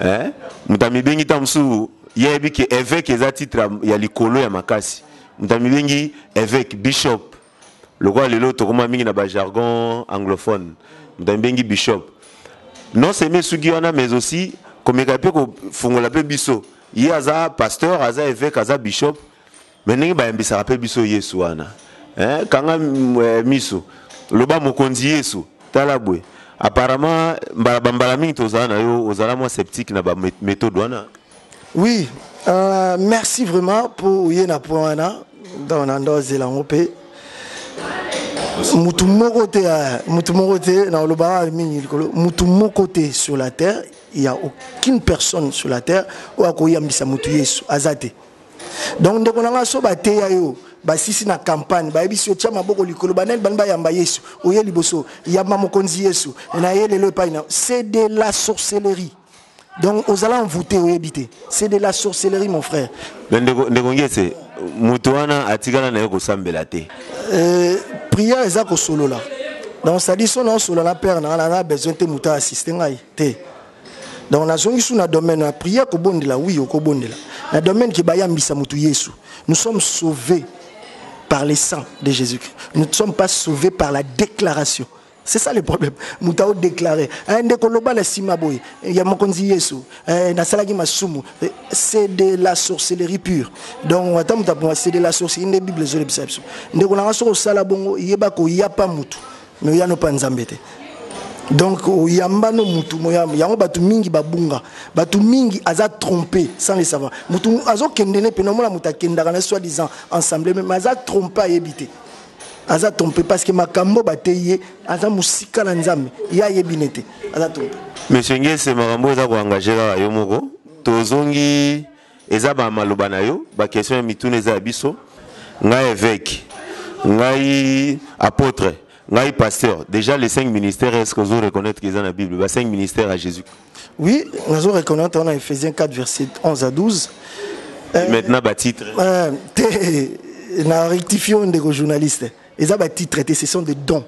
hein? Moto amibengi ta mosusu, ye ayebi ke évêque eza titre ya likolo ya makasi, moto amibengi évêque, bishop. Lokola lelo tokoma mingi na bajargon anglophone, moto amibengi bishop. Non seulement soki wana, mais aussi komeka mpe kofungola mpe biso, ye aza pasteur, aza évêque, aza bishop, mais ndenge bayambisaka mpe biso Yesu wana, eh, kanga miso, loba mokonzi Yesu, tala boye. Apparemment mbala bambala mingi tozala na yo, ozala mwa sceptique na baméthode wana. Oui, merci vraiment pour ye na point wana. Donc na ndo ozela yango mpe mutu moko te, mutu moko te na olobaka mingi likolo, mutu moko te sur la terre. Il y a aucune personne sur la terre oyo akoyambisa mutu Yesu, aza te. Donc ndeko na nga, so bateya yo, basisi na campagne, bayebisi yo tia maboko likolo, banani bani bayamba Yesu, oye liboso, yamba mokonzi Yesu na ye lelo epai na, c'est de la sorcellerie. Donc ozala envoûté, oyebi te, c'est de la sorcellerie, mon frère. Mais ndeko Ngese, moto wana atikala na ye kosambela te. Prière eza kosolola. Donc c'est-à-dire so naosolola na père na nga, naza besoin te moto aassiste ngai te. Donc nazongi su na domaine ya prière, kobondela. Oui, okobondela na domaine ke bayambisa motu Yesu. Nous sommes sauvés par le sang de Jésus-Christ, nous ne sommes pas sauvés par la déclaration. C'est ça le problème. Moto aodéclaré, ndeko, loba na nsima boye ya mokonzi Yesu, nasalaki masumu, c'est de la sorcellerie pure. Donc ata moto apoma, c'est de la sorcellerie. Nde Bible ezolebisa biso, ndeko nanga, soki osala bongo, yeba koya pa mutu, mais oya no pa Nzambe te. Donc oyamba no mutu yango. Bato mingi babunga, bato mingi aza trompé sans le savoir. Mutu azokende ne pene, omona moto akendaka na soi disant ensemble, mais aza trompé, ayebi te aza trompé, parce que makambo bateyi ye, aza mosika na Nzambe, ye ayebi ne te, aza trompé. Monsieur Ngese, makambo eza koengage kaka yo moko. Tozongi, eza bamaloba na yo, baquestion ya mituna eza ya biso. Ngai évêque, ngai apôtre, ngai pasteur, déjà les cinq ministères, est ce que ozo reconnaître que eza na Bible, ba cinq ministères à Jésus? Oui, nazo reconnaître. On a Ephésiens 4 verset 11 à 12. Maintenant batitre. Te, na rectifie ndeko journaliste. Eza ba titre te, ce sont des dons.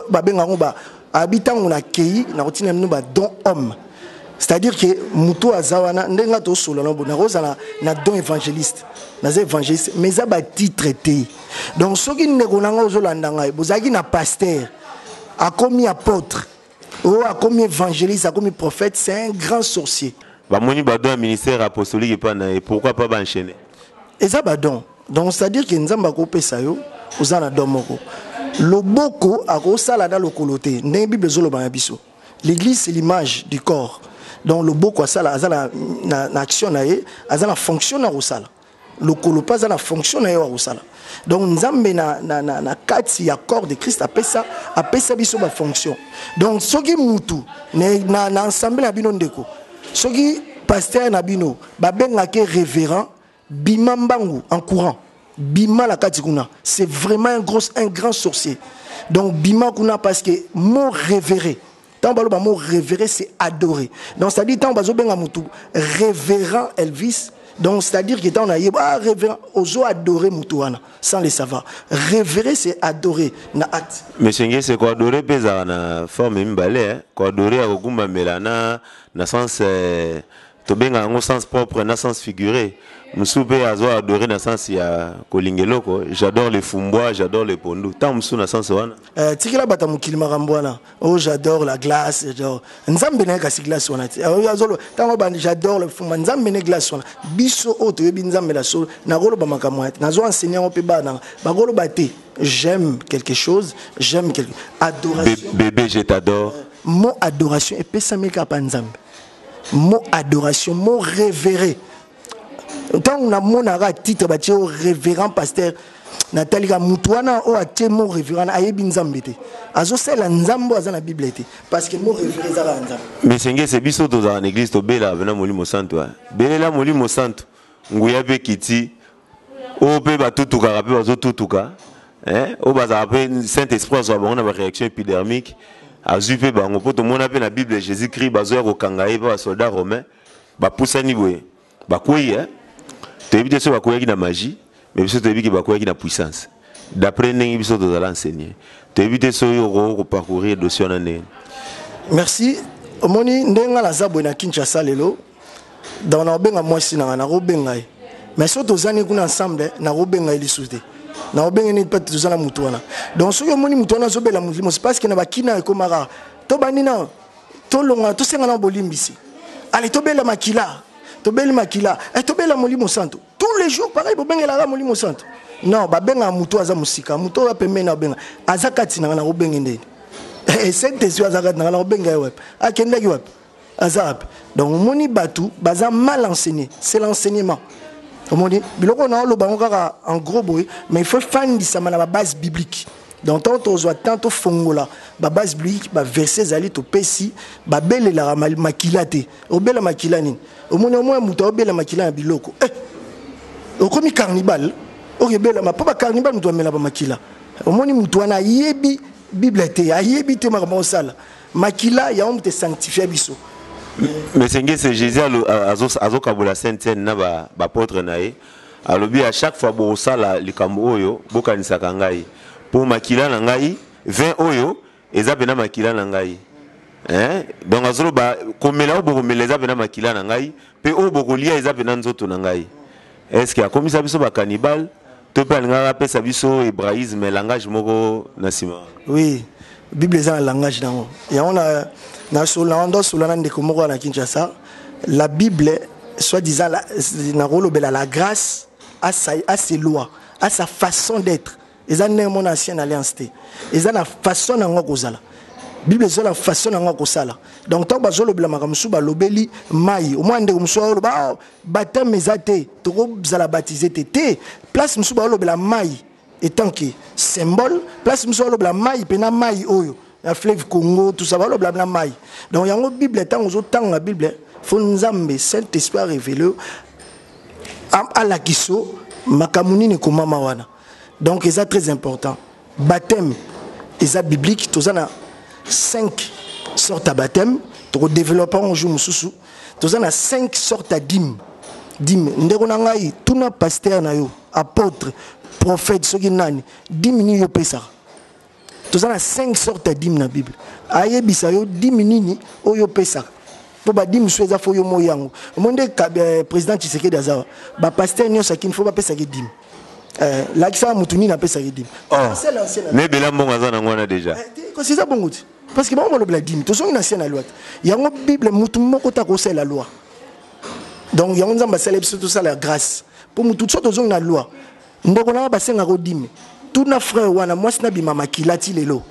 Babenga yango ba abi ntango nakei nakotina bino ba don homme. C'est-à-dire que moto aza wana ndenge nga tosolola na bo nakozala na don évangéliste, naza évangéliste, mais eza ba titre te. Donc soki ndeko na ngai ozolanda ngai, bozalaki na pasteur akomi apôtre, oyo akomi évangéliste, akomi prophète, c'est un grand sorcier. Bamoni badon ya ministère apostolique epa na ye, pourquoi pas baenchaîner? Eza badon. Donc c'est-à-dire que Nzambe akopesa yo, oza na don moko, loboko akosala na lokolo te, ndenge Bible ezoloba na biso. L'église, c'est l'image du corps. Donc loboko asala, aza na action na ye, aza na fonction na kosala, lokolo mpe aza na fonction na ye wa kosala. Donc Nzambe na kati ya corps de Christ apesa biso bafonction. Donc soki mutu na ensemble na bino, ndeko, soki pasteur na bino babengaki révérend, bima mbangu en courant, bima la kati kuna, c'est vraiment un grand sorcier. Donc bima kuna, parce que mot révéré, tant baloba mot révéré, c'est adorer. Donc c'est-à-dire tant bazobenga mutu révérend Elvis, donc c'est-à-dire que tant na yeba, ah, révérend, ozo adorer mutu wana sans le savoir. Révérer, c'est adorer na acte. Monsieur Ngese, koadorer mpe ezalaka na forme mibale, eh? Koadorer ya kogumbamela na sens tobenga yango sens propre na sens figuré. Mosusu mpe azo adorer na sens ya kolinga eloko: j'adore le fumbwa, j'adore le pondu, ntango mosusu na sens wana. Tikela bato ya mokili makambo wana. Oh, j'adore la glace, j'adore Nzambe na ye, kasi glace wana te. Azolo ntango bandi j'adore le fumbwa, Nzambe ne glace wana. Biso oyo toyebi Nzambe na solo, nakoloba makambo wana te. Nazo enseigner yango mpe bana nanga bakoloba te j'aime quelque chose, j'aime quelque adoration. Bébé, je t'adore. Mot adoration epesami kaka pa Nzambe. Mot adoration, mot révéré, ntango namonaka titre batie o révérend pasteur, natalika mutu wana oyo atie mot révérend, ayebi Nzambe te, azosalela Nzambe oyo aza na Bible te, parce que mot révéré eza kaka Nzambe. Monsieur Ngese, biso tozalaka na église, tobelaka mpena Molimo Santu, belela Molimo Santu, nguya mpe kiti. Oyo mpe batutukaka mpe bazotutuka, oyo bazalaka mpe Saint Esprit azwa bango na baréaction épidermique, azwi mpe bango. Mpo tomona mpe na Bible, Jésus Christ bazoya kokanga ye mpe basoldat romain bapusani boye, bakwei. Toyebi te so bakweyaki na magie, mais biso toyebi ke bakweyaki na puissance, d'après ndenge biso tozala enseigné. Toyebi te soki okoki koparcourir dossier wana ndenge. Merci. Omoni ndenge nga naza boye na Kinshasa lelo, donc nakobenga mwasi na nga, nakobenga ye, mais soki tozani kuna ensemble, nakobenga ye lisusu te. Nakobenga nini mpe toza na mutu wana. Donc soki omoni mutu wana azobela molimo, c'est parce que na bakina ekomaka tobandi na tolonga, tosenga na bolimbisi, ale tobela makila, tobeli makila, tobela Molimo Santo. Tous les jours pareil, bobengelaka Molimo Santo. Non, babengaka motu aza mosika, motu oyo pembeni abenga aza kati na nga, nakobenge ndeni? Saint Esprit aza kati na nga, nakobenga ye wapi? Akendaki wapi? Aza wapi? Donc omoni bato baza mal enseigné, c'est l'enseignement. Omoni biloko na oloba yango kaka en gros boye, mais il faut fandisama na babase biblique. Donc ntango tozwa temps, tofongola babase biblique, baverset ezali, topesi. Babelelaka makila te. Obela makila nini? Omoni omoi moto aobela makila ya biloko, okomi cannibale, okebelama mpo bacannibale moto amela bamakila. Omoni moto wana ayebi Bible te, ayebi te makambo osala makila yango, moto esanctifie biso. Mais Ngese, Jésus azokabola sainte cène na baapôtre na ye, alobi: à chaque fois bokosala likambo oyo, bokanisaka ngai, mpo makila na ngai, vin oyo eza mpena makila na ngai. Hein? Donc azoloba komela oyo bokomela eza mpena makila na ngai, mpe oyo bokolia eza mpena nzoto na ngai. Est ce que akomisa biso bacannibale to mpe alingaka apesa biso hébraïsme, langage moko na nsima? Oui, Bible eza na langage nango. Yango na ndosola na ndeko moko na Kinshasa, la Bible, soit disant nakolobela la grâce a ses lois, a sa façon d'être. Eza ndenge mona ancienne alliance te, eza na façon nango kozala. Bible eza na façon nango kosala. Donc ntango bazolobela makambo mosusu, balobeli mai, omwa ndeko mosusu aoloba: oh, baptême eza te, tokozala baptisé te. Te, place mosusu baolobela mai étant que symbole, place mosusu balobela mai mpena mai oyo ya fleuve Congo, tout ça, balobela na mai. Donc yango Bible, ntango ozotanga Bible, faut Nzambe Saint Esprit arévélé, alakisa makambo nini ekomama wana. Donc eza très important. Baptême eza biblique. Toza na 5 sortes ya baptême, tokodéveloppe yango jour mosusu. Toza na 5 sortes ya dîme. Dîme, ndeko na ngai, tuna pasteur na yo, apôtre. Prophète soki nani, dîme nini yo opesaka? Toza na 5 sortes ya dîme na Bible. Ayebisa yo dîme nini oyo opesaka. Po ba dîme mosusu eza fo yo moi yango. Omoni nde président Tshisekedi aza wa. Ba pasteur nyonso akini fo bapesaki dîme. Lakisaka mutu nini apesaki dîme. Oh. C'est l'ancien. Mais bela mbongo aza nango wana déjà. Kasi eza bongo te. Parce que bango balobela dîme, tozongi na ancienne loi. Yango Bible mutu moko ta kosala loi. Donc yango Nzambe asala biso tosala grâce. Po mutu so tozongi na loi. Ndeko na basengaka dîme. Tuna frère wana mwasi na bima makila ti lelo.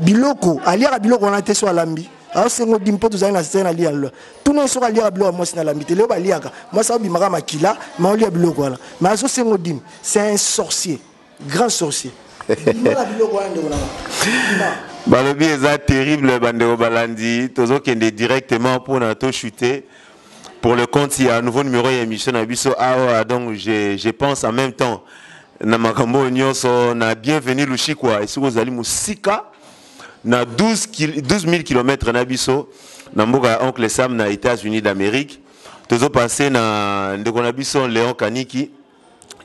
Biloko aliaka biloko wana te so alambi. Aosengo dîme po tozali na scène alia loi. Tuna soki aliaka biloko mwasi na lambi te lelo baliaka. Mwasi abimaka makila, ma olia biloko wana. Mais azosengo dîme, c'est un sorcier, grand sorcier. Bimaka biloko wana ndeko na nga. Balobi eza terrible bandeko balandi, tozokende directement mpona tochute. Pour le compte, il y a un nouveau numéro ya émission na biso awa, donc je pense en même temps na makambo nyonso na bienvenue Lushikwa esiko ozali mosika na 12 000 kilomètres na biso na mboka ya Oncle Sam na États-Unis d'Amérique. Tozo passer na ndeko na biso Léon Kaniki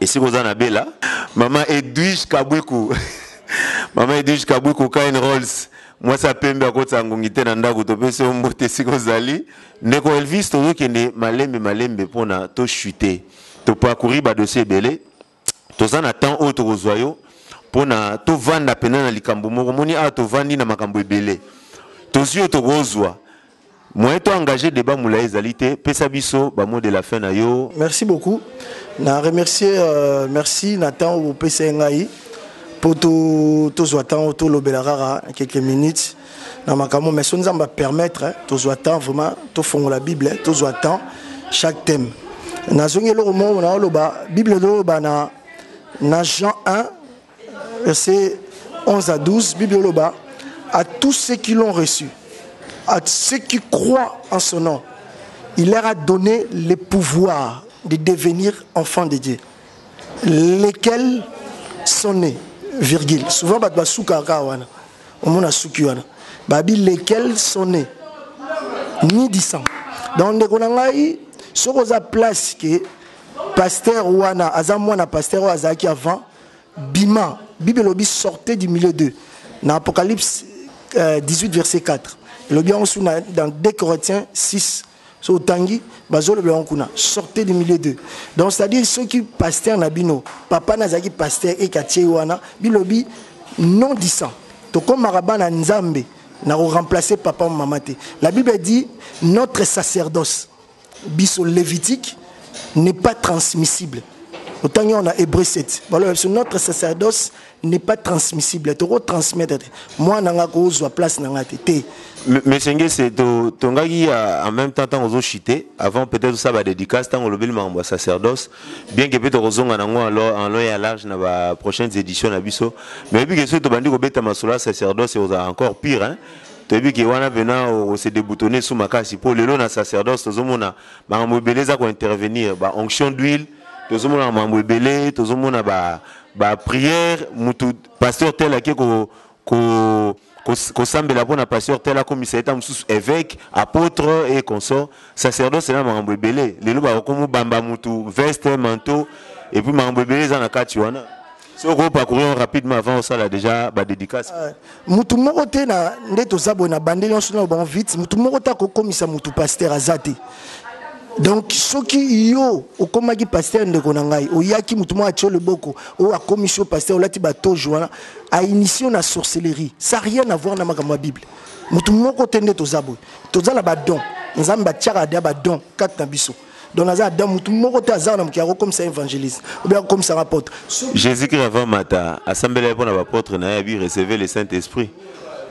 esiko oza na Bela, Mama Edwige Kabwiku, Mama Edwige Kabwiku Kain Rolls, mwasi apembe akotisa ngongi te na ndako. Topesi yo mbote esika ozali. Ndeko Elvis, tozokende malembe malembe mpona tochute, toparcourir badossier ebele. Toza na temps oyo tokozwa yo mpona tovanda pena na likambo moko. Moni awa tovandi na makambo ebele, tozwi oyo tokozwa moyen to engagé débat molai ezali te. Pesa biso bamot de la fin na yo. Merci beaucoup na remercier, merci na temps oyo opesa ngai mpo tozwa temps tolobela kaka quelques minutes na makambo. Mais so Nzambe apermettre, tozwa temps vraiment tofongola Bible, tozwa temps chaque thème. Nazongi eloko moko naoloba. Bible ezoloba na Jean 1 verset 11 à 12. Bible oloba: à tous ceux qui l'ont reçu, à ceux qui croient en son nom, il leur a donné le pouvoir de devenir enfants de Dieu, lesquels sont nés, virgule. Souvent bato basukaka wana, omona suki wana babi lesquels sont nés ni du sang. Donc ndeko na ngai, soki oza place ke pasteur wana aza mwana pasteur oyo azalaki avant, bima. Bible elobi: sortez du milieu d'eux, na Apocalypse 18 verset 4. Elobi yango su dans 2 Corinthiens 6. So otangi, bazolobela yango kuna: sortez du milieu d'eux. Donc c'est à dire soki pasteur na bino, papa na azalaki pasteur ekatie wana, bilobi non du sang. Tokomaka bana Nzambe na koremplacer papa mama te. La Bible dit: notre sacerdoce biso lévitique n'est pas transmissible. Otangi on a Hébreu 7. Voilà, notre sacerdoce n'est pas transmissible. Tokotransmettre te, mwana nga kozwa place na nga te te. Monsieur Ngese, tongaki en même temps ntango ozochite, avant peut-être osala badédicace, ntango olobeli makambo ya sacerdoce, bien que mpe tokozonga nango en long et à large na baprochaines éditions na biso, mais oyebi ke soki tobandi kobeta masolo ya sacerdoce, ekozala encore pire, hein? Toyebi ke wana mpena okose déboutonner su makasi, mpo lelo na sacerdoce tozomona makambo ebele eza kointervenir, baonction d'huile, tozomona makambo ebele, tozomona baprière, mutu pasteur tel ake kosambela mpona pasteur tel akomisa eta mosusu évêque, apôtre et consort. Sacerdoce eza makambo ebele. Lelo bakokomobamba mutu veste, manteau, et puis makambo ebele eza na kati wana. Soki okoparcourir rapidement avant osala déjà badédicace. Mutu moko te na nde toza boye na bande nyonso na bango vite. Mutu moko te akokomisa mutu pasteur aza te. Donc soki yo okomaki pasteur, ndeko na ngai, oyaki mutu moko atie loboko oyo akomisi yo pasteur, olati batoge wana, ainitie yo na sorcellerie, ça rien à voir na makambo ya Bible. Mutu moko te. Nde toza boye, toza na badon. Nzambe atiaka deya badon kati na biso. Donc naza adam, mutu moko te aza na mokili akokomisa évangéliste ou bien akokomisa apôtre. Jésus-Christ avant mata asambelaki mpona baapôtre na ye, abi: recevez le Saint Esprit.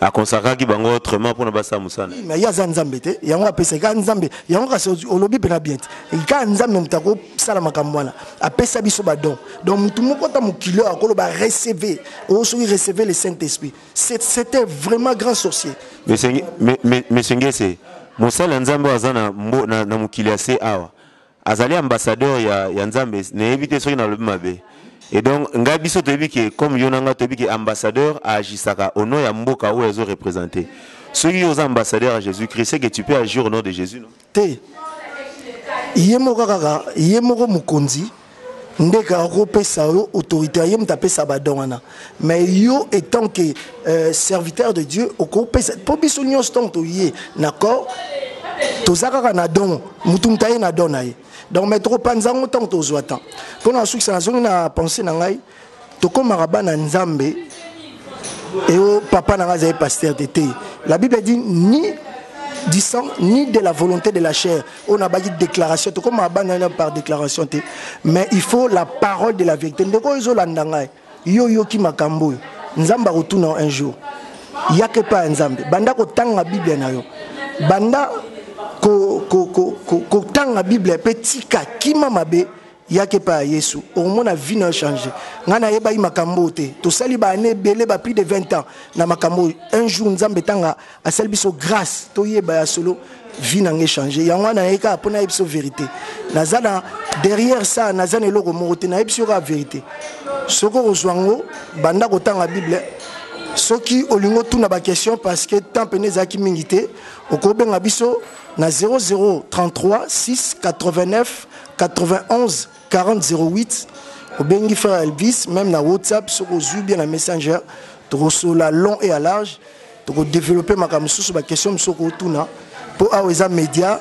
Akonsakaki bango autrement mpona basala mosala. Mais ye aza Nzambe te. Yango apesaki kaka Nzambe yango. Kasi olobi mpena bien te. Kaka Nzambe moto akosala makambo wana, apesa biso badon. Donc motu moko ata mokili oyo akoloba recevez oyo, soki recevez le Saint Esprit, c'était vraiment grand sorcier. Monsieur Ngese, mosali ya Nzambe oyo aza na mokili ya se awa azali ambassadeur ya Nzambe. Nayebi te soki nalobi mabe. Et donc ngai, biso toyebi ke, comme yo na ngai toyebi ke ambassadeur agisaka au nom ya mboka oyo azoreprésente. Soki yo oza ambassadeur ya Jésus Christ, c'est que tu peux agir au nom de Jésus, non? Te, ye moko kaka, ye moko mokonzi. Ndeka akopesa yo autorité, ye moto apesa badon wana. Mais yo, étant que serviteur de Dieu, okopesa mpo biso nyonso ntango toye na corps, toza kaka na don. Mutu moto aye na don na ye. Donc, mais tokopanza yango ntango tozwa temps. Mpona nasukisa, nazongi na pensée na ngai: tokomaka bana Nzambe eyo papa na ngai azali pasteur te te. La Bible dit: ni du sang, ni de la volonté de la chair. On a baki déclaration, tokomaka bana par déclaration te, mais il faut la parole de la vérité. Ndeko oyo ezolanda ngai, yo yoki makambo oyo, Nzambe akotuna un jour. Yaka epai ya Nzambe, banda kotanga Bible na yo, banda kotanga Bible mpe tika kima mabe. Yaka epai ya Yesu, okomona vie na yo change. Ngai nayebaki makambo oyo te. Tosali baane ebele, ba plus de 20 ans na makambo oyo. Un jour, Nzambe ntanga asali biso grâce, toyeba ya solo, vie na ngai change. Yango wana naye kaka mpo nayebi biso vérité. Naza na derrière ça, naza na eloko moko te. Nayebi biso kaka vérité. Soki okozwa yango, banda kotanga Bible. Soki olingi otuna baquestion, parce que temps pene ezalaki mingi te, okobenga biso na 0033 6 89 91 40 08. Obengi frère Elvis, même na WhatsApp. Soki ozwi bien na Messenger, tokosola long et à large, tokodéveloppe makambo mosusu, baquestion mosusu okotuna, mpo awa eza média,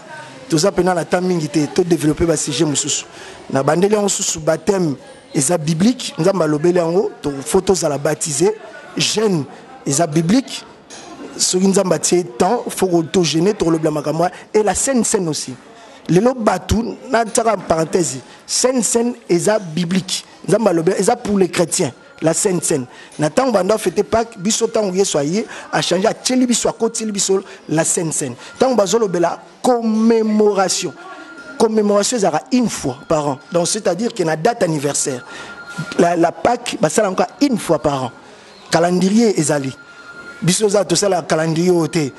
toza mpena na temps mingi te. Todéveloppe basujet mosusu na bandeli yango susu. Baptême eza biblique, Nzambe alobeli yango, faut tozala baptisé. Jeûne eza biblique, soki Nzambe atie temps, faut tojeûne. Tokolobela makambo et la Sainte Cène aussi. Lelo bato, natiaka parenthèse, Sainte Cène eza biblique, Nzambe alobela, eza pour les chrétiens. La Sainte Cène, na ntango banda fête Pâques, biso ntango Yesu aye, achange, atieli biso, akotieli biso la Sainte Cène. Ntango bazolobela commémoration, commémoration ezalaka une fois par an. Donc, c'est-à-dire que na date anniversaire, la Pâques basala yango une fois par an. Calendrier ezali, biso oza tosala calendrier oyo te.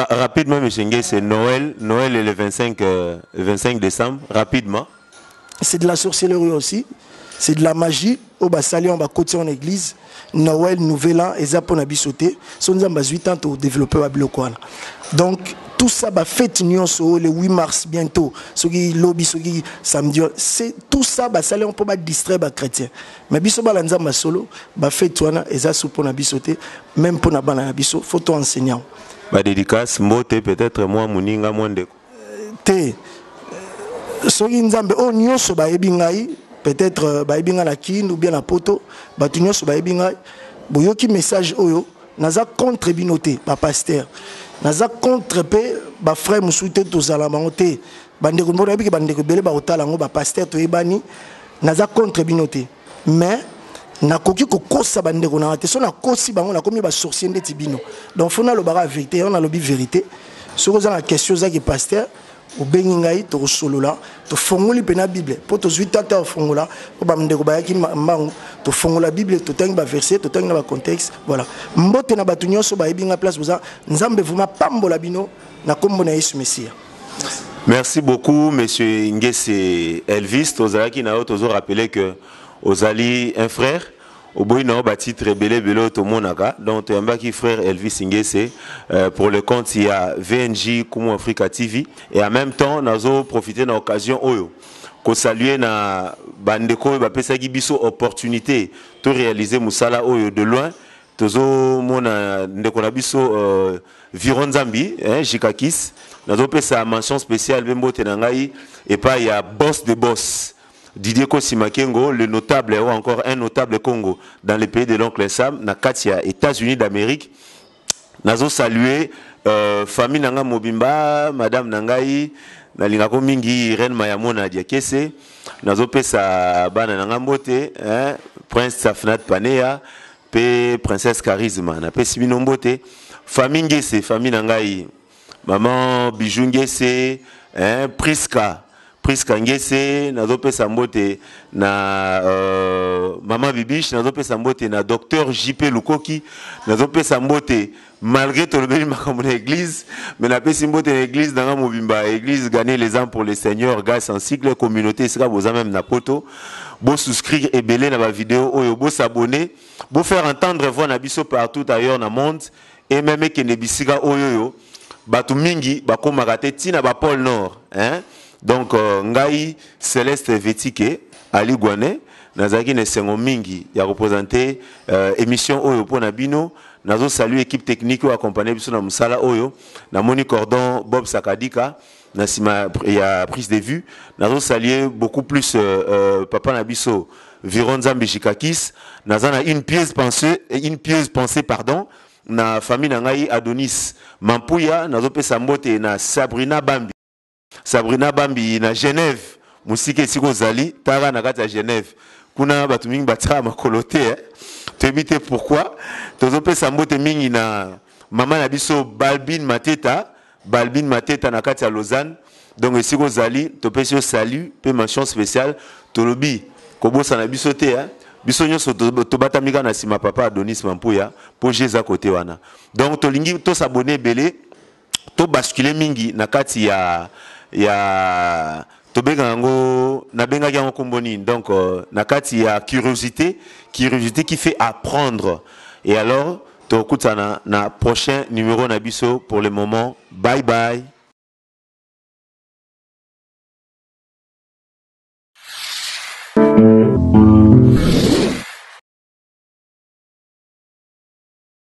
Rapidement, monsieur Ngué, c'est Noël. Noël est le 25, 25 décembre. Rapidement. C'est de la sorcellerie aussi, c'est de la magie oyo basali yango, bakoti en église. Noël, Nouvel An eza mpona biso te. So Nzambe azwi temps, todéveloppe babiloko wana. Donc tout ça, bafête nyonso oyo, le 8 mars bientôt, soki lobi, soki samedi, c'est tout ça basali yango mpo badistraire bachrétien. Mais biso bala Nzambe solo, bafête wana eza su mpona biso te, même mpona bana na biso, faut to enseignant. Badédicace, mbote, peut-être mwa moninga, mwa ndeko. Te, soki Nzambe, oyo nyonso bayebi ngai, peut-être bayebi ngai na Kine ou bien na Poto, bato nyonso bayebi ngai, boyoki message oyo. Naza contre bino te, bapasteur. Naza contre mpe bafrère mosusu te, tozala bango te. Bandeko mpo nayebiki, bandeko ebele bakotala yango, bapasteur toyebani. Naza contre bino te, mais nakoki kokosa bandeko nanga te. So nakosi bango, nakomi basorcier ndeti bino. Donc faut nalobaka vérité. Yango nalobi vérité. Soki oza na question, ozaki pasteur, obengi ngai, tokosolola. Tofongoli mpena Bible mpo tozwi tata ofongola mpo bandeko bayaki mbangu. Tofongola Bible, totangi baverset, totangi na bacontexte. Voilà, mbote na bato nyonso bayebi ngai, place boza. Nzambe vraiment pambola bino na nkombo na Yesu Mesiya. Merci beaucoup, monsieur Ngese Elvis. Tozalaki na yo, tozo rappeler que ozali un frère. Oboyi na yo batitre ebele ebele oyo tomonaka. Donc toyambaki frère Elvis Ngese pour le compte ya VNJ Kumu Africa TV. Et en même temps, nazo profiter na occasion oyo kosaluer na bandeko oyo bapesaki biso opportunité to réaliser mosala oyo. De loin tozomona ndeko na biso Viron Nzambi, hein, Jikakis. Nazopesa mention spéciale mpe mbote na ngai epai ya boss de boss Didier Kosimakengo, le notable ou encore un notable Congo dans le pays de l'oncle Sam, na kati ya États-Unis d'Amérique. Nazo saluer famille nanga mobimba, madame nangai nalingako mingi, Irène Mayamona Diakese. Nazopesa bana nanga mbote, hein, Prince Safnat Panea pe Princesse Charisma. Napesi bino mbote. Famille Ngese, famille nangai, maman Bijou Ngese, hein, Priska Ngese, nazopesa mbote na mama Bibiche, nazopesa mbote na docteur JP Lukoki, nazopesa mbote malgré tolobeli makambo na église, mais napesi mbote na église nanga mobimba, église Gagner les âmes pour le Seigneur, Gas en cycle communauté, esika boza même na Poto. Bosouscrire ebele na bavideo oyo, bosabonner, bofaire entendre voix na biso partout ailleurs na monde et même ekende bisika oyo oyo bato mingi bakomaka te, ntina bapôle Nord, hein? Donc ngai Céleste Vetike. Ali Guane. Nazalaki na esengo mingi ya kopresente émission oyo mpo na bino. Nazo salue équipe technique oyo accompagne biso na mosala oyo. Namoni cordon Bob Sakadika na nsima ya prise de vue. Nazo saluer beaucoup plus papa na biso Viron Nzambi Jikakis. Naza na une pieuse pensée, une pieuse pensée pardon, na famille na ngai Adonis Mampuya. Nazopesa mbote na Sabrina Bambi, Sabrina Bambi na Genève, mosika esika ozali, tala na kati ya Genève kuna bato mingi batiaka makolo te, eh. Toyebi te pourquoi. Tozopesa mbote mingi na mama na biso Balbine Mateta, Balbine Mateta na kati ya Lausanne. Donc esika ozali, topesi yo salut mpe mention spéciale. Tolobi kobosana biso te, eh. Biso nyonso tobatami kaka na nsima papa Adonis Mampuya mpo je eza kote wana. Donc tolingi tosabone ebele, tobascule mingi na kati ya tobengaka yango, nabengaki yango nkombo nini? Donc na kati ya curiosité, curiosité qui fait apprendre. Et alors tokutana na prochain numéro na biso. Pour le moment, bye bye.